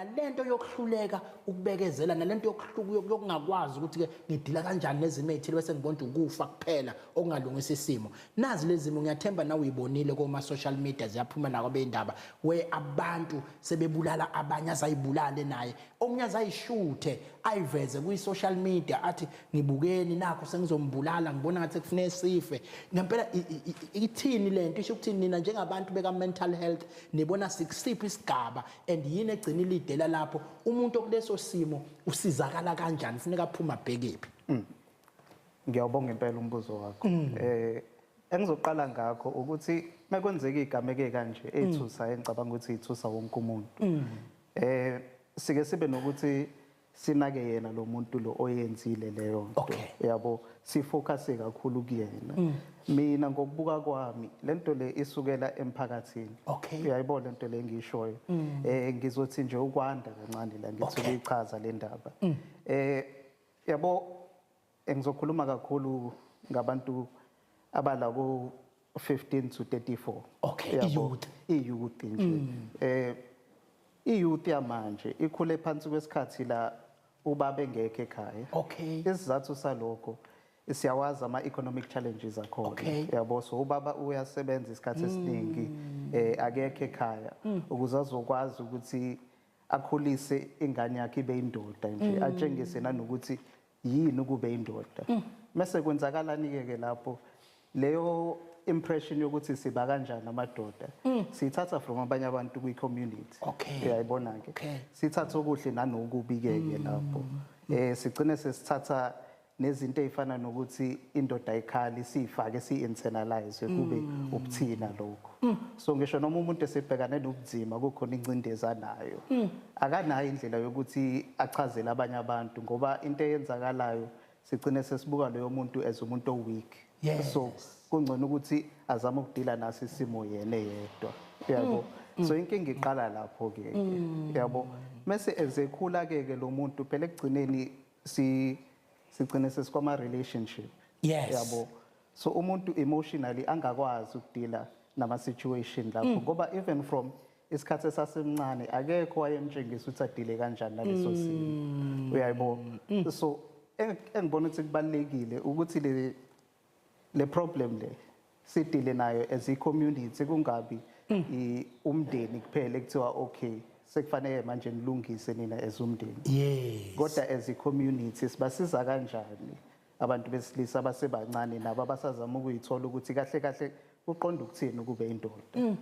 Nalento yokuhluleka ukubekezela, nalento yokungakwazi ukuthi ke ngidila kanjani nezimo ezithile, bese ngibona ukuthi ukufa kuphela okungalungisa isimo. Nazi lezi zimo, ngiyathemba nawe uyibonile koma social media, ziyaphuma nakwabendaba, where abantu sebebulala abanye, azayibulale naye omunye, azayishuthe, ayiveze kwi-social media, athi, "Ngibukeni, nakho sengizombulala, ngibona ngathi kufuneka sife ngempela." Ithini lento? Isho ukuthini? Nina njengabantu beka mental health, nibona sikusiphi isigaba and yini egcina ilidela lapho? Umuntu okuleso simo usizakala kanjani? Funeka aphuma abhekephi? Ngiyawubonga impela umbuzo wakho. Engizoqala ngakho ukuthi mekwenzeka igameke kanje ethusa, engicabanga ukuthi ithusa wonke umuntu. Sike sibe nokuthi sinake yena lo muntu lo oyenzile leyo nto. Yabo, sifocus kakhulu kuyena. Mina ngokubuka kwami, lento le isukela emphakathini. Uyayibona lento le engishoyo. Ngizothi nje ukwanda kancane la, ngithi ukuyichaza le ndaba. Yabo, ngizokhuluma kakhulu ngabantu abala ku 15 to 34. Yabo, I-youth. I-youth nje. I-youth yamanje ikhule phansi kwesikhathi la ubaba engekho ekhaya. Isizathu salokho siyawazi, ama-economic challenges akhona. Yabo, so ubaba uyasebenza isikhathi esiningi, akekho ekhaya ukuze azokwazi ukuthi akhulise ingane yakhe ibe indoda nje, atshengise nanokuthi yini ukube indoda. Mase kwenzakalani ke lapho? Leyo impression yokuthi siba kanjani amadoda siyithatha from abanye abantu kwi-community. Uyayibona ke? Sithatha okuhle nanokubi ke lapho. Sigcine sesithatha nezinto ey'fana nokuthi indoda ayikhali, siyifake, si-internalize, kube ubuthina lokho. So ngisho noma umuntu esebhekane nobunzima, kukhona ingcindezi anayo, akanayo indlela yokuthi achazele abanye abantu, ngoba into eyenzakalayo, sigcine sesibuka loyo muntu as umuntu o-weak. So kungcono ukuthi azame ukudila naso isimo yena eyedwa, yabo. So inkinga iqala lapho-ke, yabo. Mese ezekhula-ke ke lo muntu, phela ekugcineni sigcine sesikwama relationship. Yabo, so umuntu emotionally angakwazi ukudila nama situation lapho, ngoba even from isikhathi esasemncane akekho wayemtshengisa ukuthi adile kanjani naleso simo, uyayibona. So engibona ukuthi kubalulekile ukuthi le problem le sidile nayo as i community, kungabi umndeni kuphela ekuthiwa, "Okay, sekufanele manje nilungise nina as umndeni." Kodwa as a community sibasiza kanjani abantu besilisa abasebancane nabo abasazama ukuyithola ukuthi kahle kahle kuqonda ukuthini ukube indoda?